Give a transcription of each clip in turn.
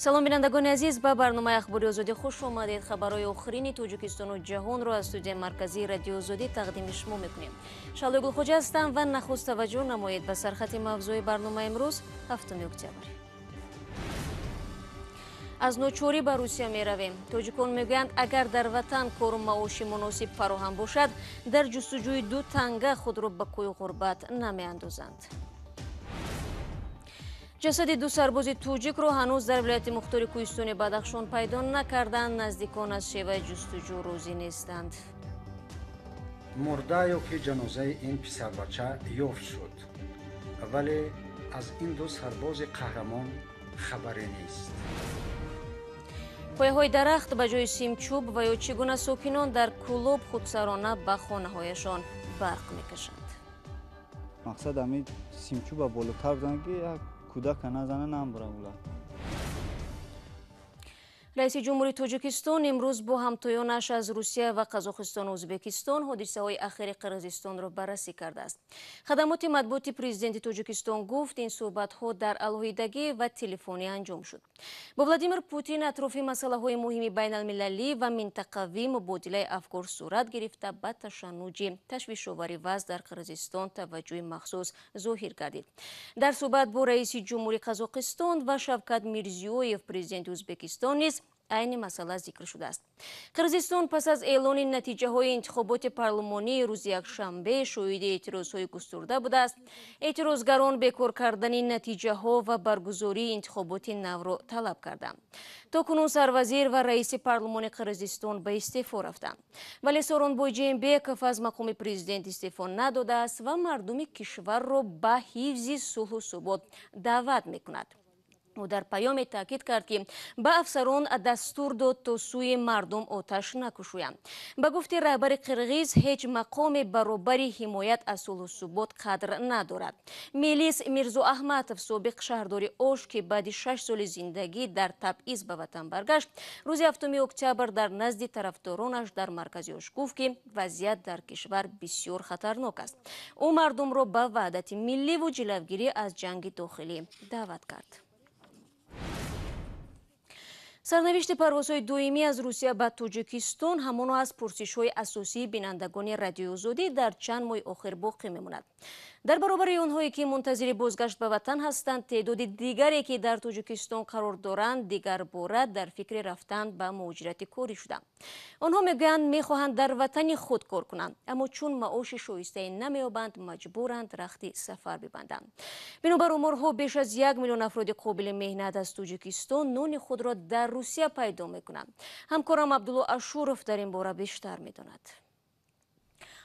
Салом, бинандагони азиз, ба барномаи Ахбори Озодӣ хуш омадед. Хабарҳои охирини Тоҷикистону ҷаҳонро аз студияи марказии Радиои Озодӣ тақдими шумо мекунем. Шаҳлои Гулхоҷа ҳастам ва нахуст таваҷҷӯҳ намоед ба сархати мавзӯи барномаи имрӯз, 7 октябр. Аз ночорӣ ба Русия меравем. Тоҷикон мегӯянд, агар дар ватан кору маоши муносиб фароҳам бошад, дар ҷустуҷӯи ду танга худро ба кӯи ғурбат намеандозанд. Ҷасади ду сарбози тоҷикро ҳанӯз дар вилояти мухтори кӯҳистони Бадахшон пайдо накарданд. Наздикон аз шеваи ҷустуҷӯ розӣ нестанд. Мурда ё ки ҷанозаи ин писарбача ёфт шуд, вале аз ин ду сарбози қаҳрамон хабаре нест. Пояҳои дарахт ба ҷои симчӯб ва ё чӣ гуна сокинон дар Кӯлоб худсарона ба хонаҳояшон барқ мекашанд. Мақсад ҳамин симчӯба болотар бизанад, ки як кӯдака назана, намбара ула. Раиси ҷумҳури Тоҷикистон имрӯз бо ҳамтоёнаш аз Русия ва Қазоқистону Ӯзбекистон ҳодисаҳои ахири Қирғизистонро баррасӣ кардааст. Хадамоти матбуоти президенти Тоҷикистон гуфт, ин суҳбатҳо дар алоҳидагӣ ва телефонӣ анҷом шуд. Бо Владимир Путин атрофи масъалаҳои муҳими байналмилалӣ ва минтақавӣ мубодилаи афкор сурат гирифта, ба ташаннуҷи ташвишовари вазъ дар Қирғизистон таваҷҷӯҳи махсус зоҳир гардид. Дар суҳбат бо раиси ҷумҳури Қазоқистон ва Шавкат Мирзиёев, президенти Ӯзбекистон, низ айни масъала зикр шудааст. Қирғизистон пас аз эълони натиҷаҳои интихоботи парлумонии рӯзи якшанбе шоҳиди эътирозҳои густурда будааст. Эътирозгарон бекор кардани натиҷаҳо ва баргузории интихоботи навро талаб карданд. То кунун сарвазир ва раиси парлумони Қирғизистон ба истеъфо рафтанд. Вале Сооронбой Жээнбеков аз мақоми президент истеъфо надодааст ва мардуми кишварро ба ҳифзи сулҳу субот даъват мекунад. Ӯ дар паёме таъкид кард, ки ба афсарон дастур дод, то сӯи мардум оташ накушоянд. Ба гуфти раҳбари қирғиз, ҳеҷ мақоме баробари ҳимоят аз сулҳу субот қадр надорад. Мелис Мирзоаҳматов, собиқ шаҳрдори Ош, ки баъди 6 соли зиндагӣ дар табъиз ба ватан баргашт, рӯзи 7 октябр дар назди тарафдоронаш дар маркази Ош гуфт, ки вазъият дар кишвар бисёр хатарнок аст. Ӯ мардумро ба ваҳдати милливу ҷилавгирӣ аз ҷанги дохилӣ даъват кард. Сарнавишти парвозҳои доимӣ аз Русия ба Тоҷикистон ҳамоно аз пурсишҳои асосии бинандагони Радиои Озодӣ дар чанд моҳи охир боқӣ мемонад. Дар баробари онҳое, ки мунтазири бозгашт ба ватан ҳастанд, теъдоди дигаре, ки дар Тоҷикистон қарор доранд, дигарбора дар фикри рафтан ба муҳоҷирати корӣ шуданд. Онҳо мегӯянд, мехоҳанд дар ватани худ кор кунанд, аммо чун маоши шоистае намеёбанд, маҷбуранд рахти сафар бибанданд. Бинобар оморҳо, беш аз 1 миллион афроди қобили меҳнат аз Тоҷикистон нони худро дар Русия пайдо мекунанд. Ҳамкорам Абдулло Ашуров дар ин бора бештар медонад.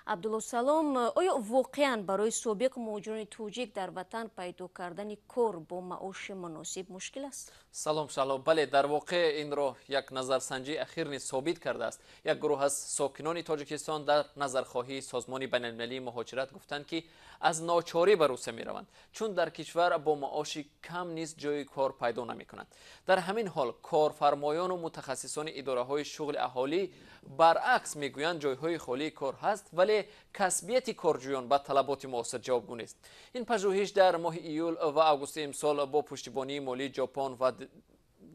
Абдулло, салом. Оё воқеан барои собиқ муҳоҷирони тоҷик дар ватан пайдо кардани кор бо маоши муносиб мушкил аст? Салом, Шаҳло. Бале, дар воқеъ инро як назарсанҷии ахир низ собит кардааст. Як гурӯҳ аз сокинони Тоҷикистон дар назархоҳии Созмони байналмилалии муҳоҷират гуфтанд, ки аз ночорӣ ба Русия мераванд, чун дар кишвар бо маоши кам низ ҷои кор пайдо намекунанд. Дар ҳамин ҳол корфармоёну мутахассисони идораҳои шуғли аҳолӣ баръакс мегӯянд, ҷойҳои холии кор ҳаст, вале касбияти корҷӯён ба талаботи муосир ҷавобгӯ нест. Ин пажӯҳиш дар моҳи июл ва августи имсол бо пуштибонии молии Ҷопон ва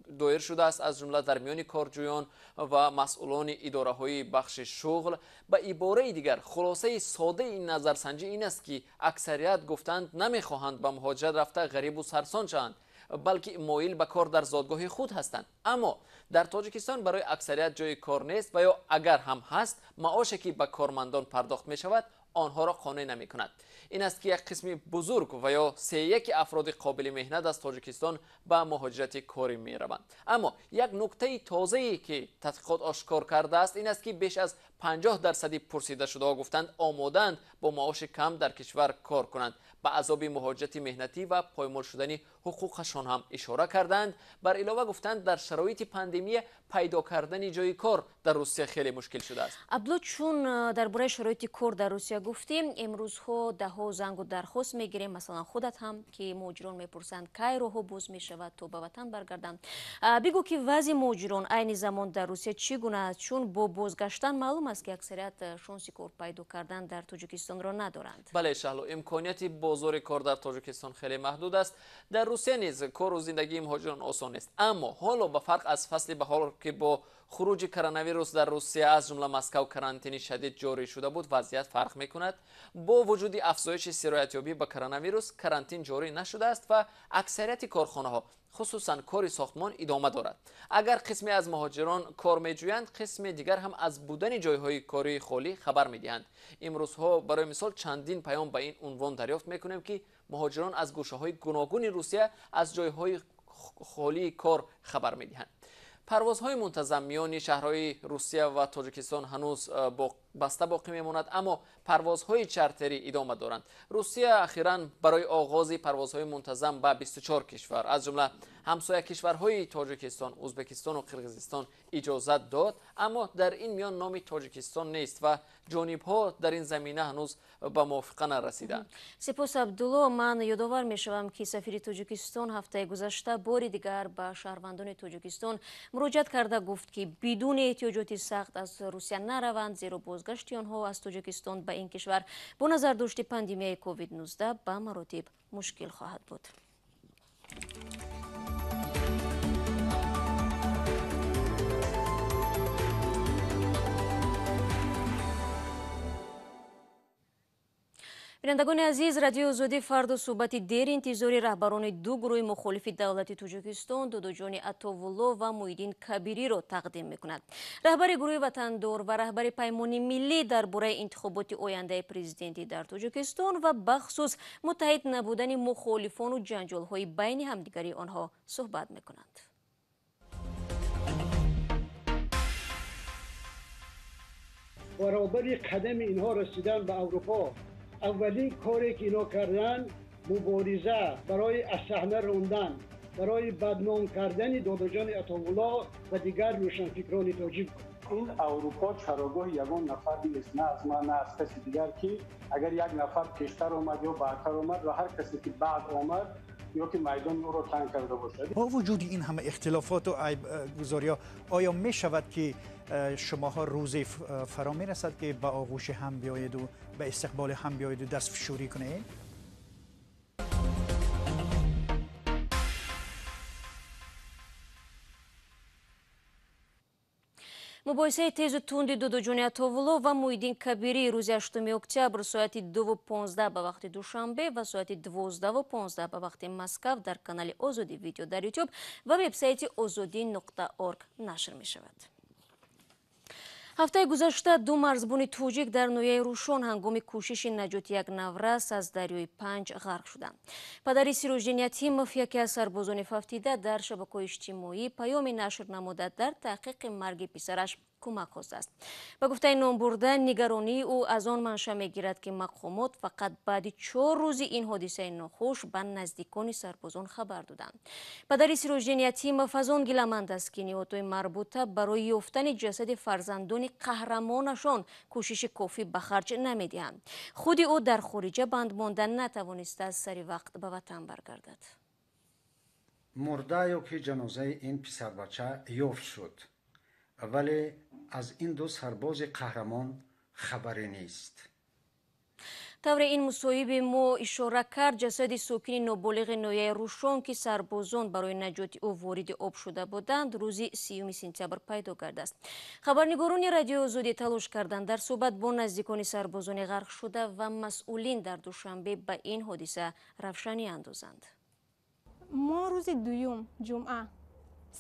доир шудааст. Аз ҷумла дар миёни корҷӯён ва масъулони идораҳои бахши шуғл. Ба ибораи дигар, хулосаи содаи ин назарсанҷӣ ин аст, ки аксарият гуфтанд, намехоҳанд ба муҳоҷират рафта ғарибу сарсон шаванд, балки моил ба кор дар зодгоҳи худ ҳастанд. Аммо дар Тоҷикистон барои аксарият ҷои кор нест ва ё агар ҳам ҳаст, маоше, ки ба кормандон пардохт мешавад, онҳоро қонеъ намекунад. Ин аст, ки як қисми бузург ва ё сеяки афроди қобили меҳнат аз Тоҷикистон ба муҳоҷирати корӣ мераванд. Аммо як нуктаи тозае, ки тадқиқот ошкор кардааст, ин аст, ки беш аз 50 дарсади пурсидашудаҳо гуфтанд, омодаанд бо маоши кам дар кишвар кор кунанд. Ба азоби муҳоҷирати меҳнатӣ ва поймол шудани ҳуқуқашон ҳам ишора карданд. Бар илова гуфтанд, дар шароити пандемия пайдо кардани ҷои кор дар Русия хеле мушкил шудааст. Абдулло, чун дар бораи шароити кор дар Русия гуфтем, имрӯзҳо даҳҳо зангу дархост мегирем, масалан худат ҳам, ки муҳоҷирон мепурсанд, кай роҳҳо боз мешавад, то ба ватан баргарданд. Бигӯ, ки вазъи муҳоҷирон айни замон дар Русия чӣ гуна аст, чун бо бозгаштан маълум Маълум аст, ки аксарият шонси кор пайдо кардан дар Тоҷикистонро надоранд. Бале, Шаҳло, имконияти бозори кор дар Тоҷикистон хеле маҳдуд аст. Дар Русия низ кору зиндагии муҳоҷирон осон нест, аммо ҳоло ба фарқ аз фасли баҳор, ки бо хуруҷи коронавирус дар Русия, аз ҷумла Москав, карантини шадид ҷорӣ шуда буд, вазъият фарқ мекунад. Бо вуҷуди афзоиши сироятёбӣ ба коронавирус, карантин ҷорӣ нашудааст ва аксарияти корхонаҳо, хусусан кори сохтмон, идома дорад. Агар қисме аз муҳоҷирон кор меҷӯянд, қисми дигар ҳам аз будани ҷойҳои кории холӣ хабар медиҳанд. Имрӯзҳо, барои мисол, чандин паём ба ин унвон дарёфт мекунем, ки муҳоҷирон аз гӯшаҳои гуногуни Русия аз ҷойҳои холии кор хабар медиҳанд. Парвозҳои мунтазам миёни шаҳрҳои Русия ва Тоҷикистон ҳанӯз баста боқӣ мемонад, аммо парвозҳои чартерӣ идома доранд. Русия ахиран барои оғози парвозҳои мунтазам ба 24 кишвар, аз ҷумла ҳамсоя кишварҳои Тоҷикистон, Ӯзбекистону Қирғизистон, иҷозат дод, аммо дар ин миён номи Тоҷикистон нест ва ҷонибҳо дар ин замина ҳанӯз ба мувофиқа нарасиданд. Сипос, Абдулло. Ман ёдовар мешавам, ки сафири Тоҷикистон ҳафтаи гузашта бори дигар ба шаҳрвандони Тоҷикистон муроҷиат карда гуфт, ки бидуни эҳтиёҷоти сахт аз Русия нараванд, зеро бозгашти онҳо аз Тоҷикистон ба ин кишвар бо назардошти пандемияи COVID-19 ба маротиб мушкил хоҳад буд. Бинандагони азиз, Радиои Озодӣ фардо суҳбати деринтизори раҳбарони ду гурӯҳи мухолифи давлати Тоҷикистон, Додоҷони Атовулло ва Муҳиддин Кабириро тақдим мекунад. Раҳбари гурӯҳи Ватандор ва раҳбари Паймони Миллӣ дар бораи интихоботи ояндаи президентӣ дар Тоҷикистон ва бахусус муттаҳид набудани мухолифону ҷанҷолҳои байни ҳамдигарии онҳо суҳбат мекунанд. Баробари қадами инҳо расидан ба Аврупо, аввалин коре ки инҳо карданд, мубориза барои аз саҳна рондан, барои бадном кардани Додоҷони Атовулло ва дигар рӯшанфикрони тоҷик. Ин Аврупо чарогоҳи ягон нафар нест, на аз ман, на аз каси дигар, ки агар як нафар пештар омад ё баъдтар омад ва ҳар касе ки баъд омад ё ки майдони ӯро танг карда бошад. Бо вуҷуди ин ҳама ихтилофоту айбгузориҳо, оё мешавад, ки шумоҳо рӯзе фаро мерасад, ки ба оғӯши ҳам биёеду ба истиқболи ҳам биёеду дастфишурӣ кунед? Мубоҳисаи тезу тунди Додоҷони Атовулло ва Муҳиддин Кабирӣ рӯзи 8 октябр соати 2:15 ба вақти Душанбе ва соати 12:15 ба вақти Москав дар канали Озодӣ Видео дар Ютуб ва вебсайти озодӣ.орг нашр мешавад. Ҳафтаи гузашта ду марзбони тоҷик дар ноҳияи Рӯшон ҳангоми кӯшиши наҷоти як наврас аз дарёи Панҷ ғарқ шуданд. Падари Сироҷиддин Ятимов, яке аз сарбозони фавтида, дар шабакаҳои иҷтимоӣ паёми нашр намуда, дар таҳқиқи марги писараш кӯмак хостааст. Ба гуфтаи номбурда, нигаронии ӯ аз он манша мегирад, ки мақомот фақат баъди 4 рӯзи ин ҳодисаи нохуш ба наздикони сарбозон хабар доданд. Падари Сироҷиддин Ятимов аз он гиламанд аст, ки ниҳодҳои марбута барои ёфтани ҷасади фарзандони қаҳрамонашон кӯшиши кофӣ ба харҷ намедиҳанд. Худи ӯ дар хориҷа банд монда, натавонистааст сари вақт ба ватан баргардад. Мурда ё ки ҷанозаи ин писарбача ёфт шуд, вале аз ин ду сарбози қаҳрамон хабаре нест. Тавре ин мусоҳиби мо ишора кард, ҷасади сокини ноболиғи ноҳияи Рӯшон, ки сарбозон барои наҷоти ӯ вориди об шуда буданд, рӯзи 30 сентябр пайдо гардааст. Хабарнигорони Радиои Озодӣ талош карданд дар суҳбат бо наздикони сарбозони ғарқшуда ва масъулин дар Душанбе ба ин ҳодиса равшанӣ андозанд. Мо рӯзи дуюм, ҷумъа,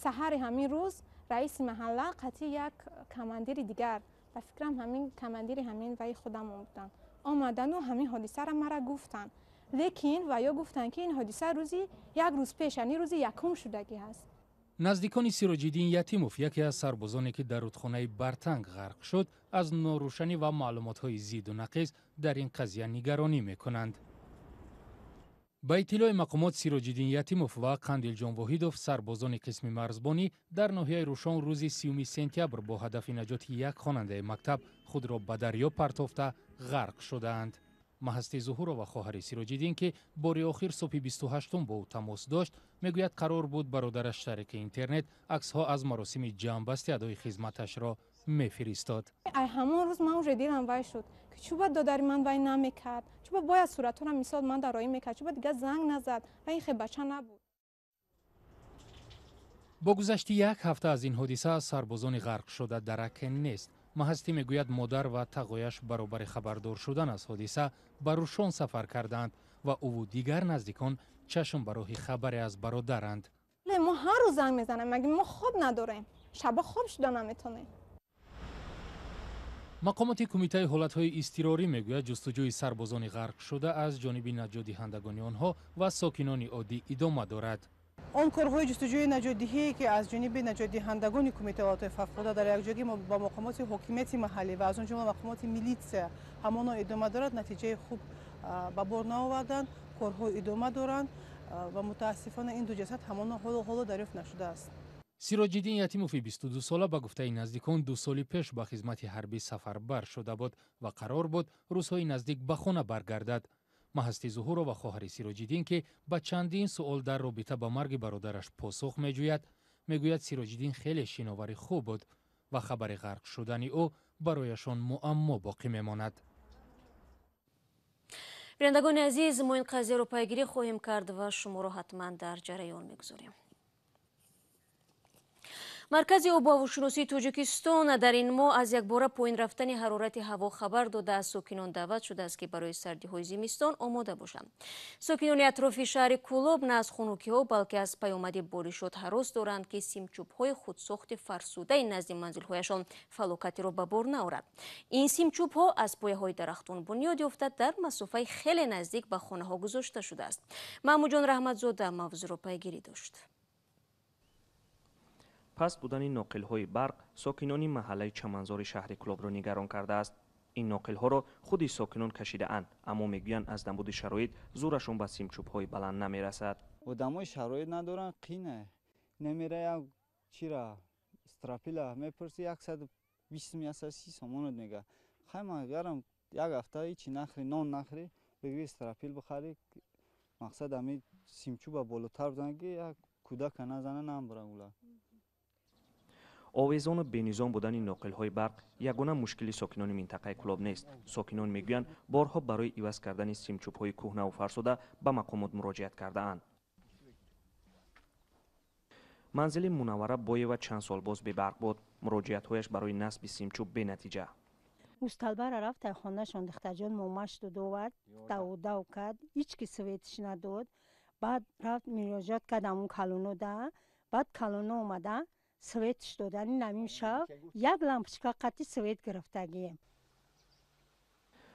саҳари ҳамин рӯз раиси маҳалла қатъи як командири дигар, ба фикрам, ҳамин командири ҳамин ваи худамон буданд, омадану ҳамин ҳодисаро мара гуфтанд. Лекин ва ё гуфтанд, ки ин ҳодиса рӯзи як рӯз пеш, яъне рӯзи якум шудагӣ ҳаст. Наздикони Сироҷиддин Ятимов, яке аз сарбозоне, ки дар рудхонаи Бартанг ғарқ шуд, аз норӯшанӣ ва маълумотҳои зиду нақиз дар ин қазия нигаронӣ мекунанд. Ба иттилои мақомот, Сироҷиддин Ятимов ва Қандилҷон Воҳидов, сарбозони қисми марзбонӣ дар ноҳияи Рӯшон, рӯзи 30 сентябр бо ҳадафи наҷоти як хонандаи мактаб худро ба дарё партофта, ғарқ шудаанд. Маҳасти Зуҳурова, хоҳари Сироҷиддин, ки бори охир субҳи 28-ум бо ӯ тамос дошт, мегӯяд, қарор буд бародараш тариқи интернет аксҳо аз маросими ҷамъбасти адои хизматашро мефиристод. Ҳамон рӯз ман уже дилам вай шуд, ки чӯба додари ман вай намекард, чӯба бояд суратҳоро мисол ман дароӣ мекард, чӯба дигар занг назад ва ин хел бача набуд. Бо гузашти як ҳафта аз ин ҳодиса сарбозони ғарқшуда дараке нест. Маҳастӣ мегӯяд, модар ва тағояш баробари хабардор шудан аз ҳодиса ба Рӯшон сафар кардаанд ва ӯву дигар наздикон чашм ба роҳи хабаре аз бародаранд. Мо ҳар рӯз занг мезанем, маги мо хоб надорем, шаба хоб шуда наметонем. Мақомоти кумитаи ҳолатҳои изтирорӣ мегӯяд, ҷустуҷӯи сарбозони ғарқшуда аз ҷониби наҷотдиҳандагони онҳо ва сокинони оддӣ идома дорад. Он корҳои ҷустуҷӯи наҷотдиҳие, ки аз ҷониби наҷотдиҳандагони кумитаи ҳолатҳои фавқулода дар якҷоягӣ бо мақомоти ҳокимияти маҳаллӣ ва аз он ҷумла мақомоти милитсия ҳамоно идома дорад, натиҷаи хуб ба бор наоварданд. Корҳо идома доранд ва мутаассифона ин ду ҷасад ҳамоно ҳоло дарёфт нашудааст. Сироҷиддин Ятимови 22сола ба гуфтаи наздикон 2 соли пеш ба хизмати ҳарбӣ сафарбар шуда буд ва қарор буд рӯзҳои наздик ба хона баргардад. Маҳастӣ Зуҳурова, хоҳари Сироҷиддин, ки ба чандин суол дар робита ба марги бародараш посух меҷӯяд, мегӯяд Сироҷиддин хеле шиновари хуб буд ва хабари ғарқ шудани ӯ барояшон муаммо боқӣ мемонад. Бинандагони азиз, мо ин қазияро пайгирӣ хоҳем кард ва шуморо ҳатман дар ҷараён мегузорем. Маркази обуҳавошиносии Тоҷикистон дар ин моҳ аз якбора поин рафтани ҳарорати ҳаво хабар дода, аз сокинон даъват шудааст, ки барои сардиҳои зимистон омода бошанд. Сокинони атрофи шаҳри Кӯлоб на аз хунукиҳо, балки аз паёмади боришот ҳарос доранд, ки симчӯбҳои худсохти фарсудаи назди манзилҳояшон фалокатеро ба бор наорад. Ин симчӯбҳо аз пояҳои дарахтон бунёд ёфта, дар масофаи хеле наздик ба хонаҳо гузошта шудааст. Маҳмудҷон Раҳматзода мавзӯъро пайгирӣ дошт. Пас будани ноқилҳои барқ сокинони маҳаллаи Чаманзори шаҳри Кӯлобро нигарон кардааст. Ин ноқилҳоро худи сокинон кашидаанд, аммо мегӯянд аз набуди шароит зӯрашон ба симчӯбҳои баланд намерасад. Одамои шароит надоранд, қина намера, як чира стропила мепурси, 120 130 сомонат мега. Хай магарам як ҳафта ҳичи нахри, нон нахри, бигири стропил бихари. Мақсад ҳамин симчӯба болотар бизанад, ки як кӯдака назана, намбара ула. Овезону бенизом будани ноқилҳои барқ ягона мушкили сокинони минтақаи Кӯлоб нест. Сокинон мегӯянд, борҳо барои иваз кардани симчӯбҳои кӯҳнаву фарсуда ба мақомот муроҷиат кардаанд. Манзили Мунаввара Боева чанд сол боз бебарқ буд. Муроҷиатҳояш барои насби симчӯб бенатиҷа. Усталбара рафт ай хонашон, духтарҷон момаш дод овард, давудав кард, ҳеҷ ки светиш надод. Баъд рафт муроҷиат кард ҳамун калонода, баъд калоно омада светиш додани намим шав як лампочка қати свет гирифтагием.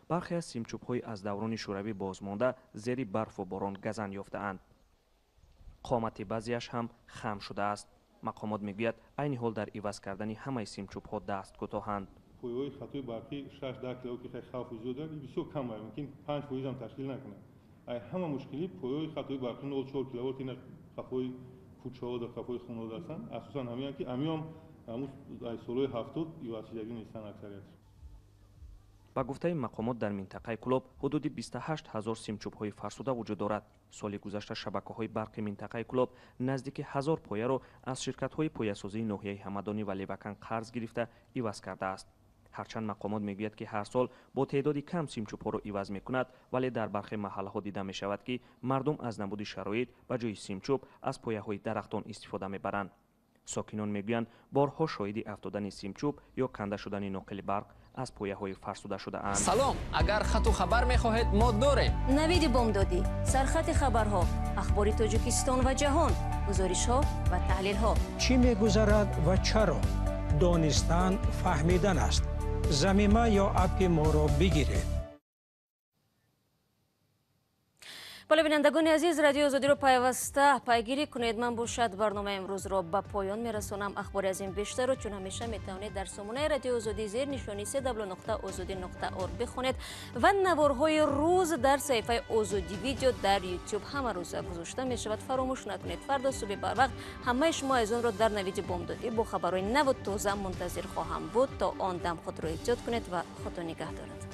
Бархе аз симчӯбҳои аз даврони шӯравӣ бозмонда зери барфу борон газанд ёфтаанд. Қомати баъзеаш ҳам хам шудааст. Мақомот мегӯяд, айни ҳол дар иваз кардани ҳамаи симчӯбҳо даст кӯтоҳанд. Пояҳои хатои барқӣ 6-10 кило, ки хавфи зиёд доранд, бисёр кам, мумкин 5% ҳам ташкил накунад. Ай ҳама мушкилӣ пояҳои хатои барқӣ 0,4 киловолт ина қафои кӯчаҳо дар қафои хонаҳо ҳастанд. Асосан ҳамианд, ки ҳамиам ай солҳои 70 ивазшидагӣ нестанд аксариятш. Ба гуфтаи мақомот, дар минтақаи Кӯлоб ҳудуди 28 ҳазор симчӯбҳои фарсуда вуҷуд дорад. Соли гузашта шабакаҳои барқи минтақаи Кӯлоб наздики 1000 пояро аз ширкатҳои поясозии ноҳияи Ҳамадонӣ ва Левакан қарз гирифта иваз кардааст. Ҳарчанд мақомот мегӯяд, ки ҳар сол бо теъдоди кам симчӯбҳоро иваз мекунад, вале дар бархе маҳаллаҳо дида мешавад, ки мардум аз набуди шароит ба ҷои симчӯб аз пояҳои дарахтон истифода мебаранд. Сокинон мегӯянд, борҳо шоҳиди афтодани симчӯб ё канда шудани ноқили барқ аз пояҳои фарсуда шудаанд. Салом, агар хату хабар мехоҳед, мо дорем. Навиди бомдодӣ, сархати хабарҳо, ахбори Тоҷикистон ва ҷаҳон, гузоришҳо ва таҳлилҳо. Чӣ мегузарад ва чаро? Донистан фаҳмидан аст. Замима ё апи моро бигиред. Бале, бинандагони азиз, Радиои Озодиро пайваста пайгирӣ кунед. Ман бошад барномаи имрӯзро ба поён мерасонам. Ахбори аз ин бештарро чун ҳамеша метавонед дар сомонаи Радиои Озодӣ зер нишони www.ozodi.org бихонед ва наворҳои рӯз дар саҳифаи Озодӣ видео дар YouTube ҳама рӯза гузошта мешавад. Фаромӯш накунед, фардо субҳи барвақт ҳамаи шумо азизонро дар навиди бомдодӣ бо хабарҳои наву тоза мунтазир хоҳам буд. То он дам худро эҳтиёт кунед ва худо нигаҳ дорад.